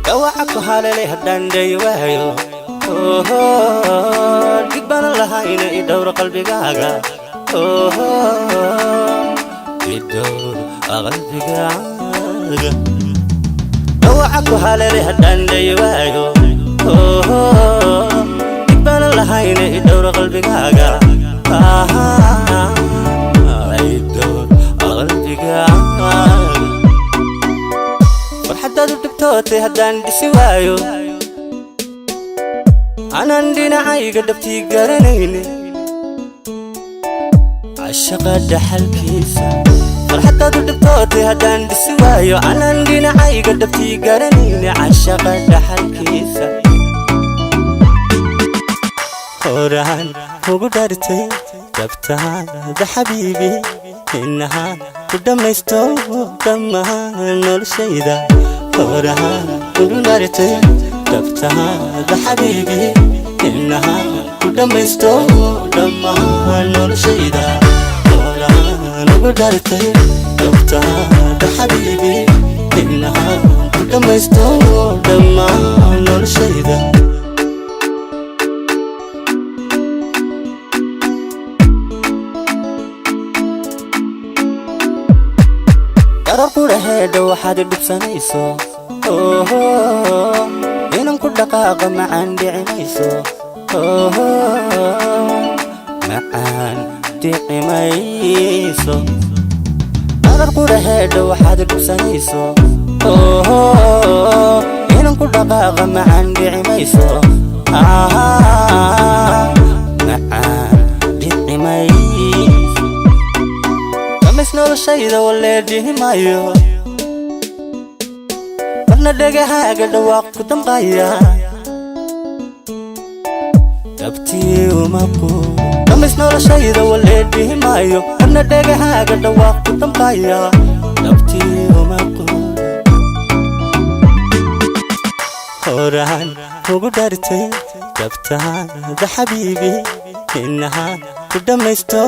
Dawaca ku haleelay haddaan dhay waayo, dhig baanan lahayna, i dhowr qalbigaaga, i dhowr qalbigaaga. Dawaca ku haleelay haddaan dhay waayo, dhig baanan lahayna, i dhowr qalbigaaga, i dhowr qalbigaaga. Farxaddaad u dhibtootay haddaan dhisi waayo, anaan dhinacayga dhabtii garanayne cashaqa dhaxalkiisa. Farxaddaad u dhibtootay haddaan dhisi waayo, anaan dhinacayga dhabtii garanayne cashaqa dhaxalkiisa. Horaan ugu dhartay dhabtaada xabiibi, inahaan ku dhammaysto dhammaan noloshayda. Horaan ugu dhartay dhabtaada xabiibi, inahaan ku dhammaysto dhammaan noloshayda. Horaan ugu dhartay dhabtaada xabiibi, inahaan ku dhammaysto dhammaan noloshayda. Darar qudhaheedha waxaad dhibsanayso, inan ku dhaqaaqa macaan dhicimayso, macaan dhicimayso. Darar qudhaheedha waxaad dhibsanayso, inan ku dhaqaaqa macaan dhicimayso, macaan dhicimayso. Dhamis noloshayda walee dhihi maayo, marna dhegahaaga dhawaaq ku damqaya, dhabtii uma quuro. Dhamis noloshayda walee dhihi maayo, marna dhegahaaga dhawaaq ku damqaya, dhabtii uma quuro. Horaan ugu dhartay dhabtaada xabiibi, inahaan ku dhammaysto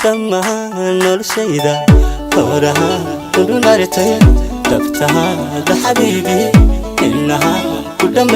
dhammaan noloshayda. Horaan ugu dhartay dhabtaada xabiibi, inahaan ku dhammaysto.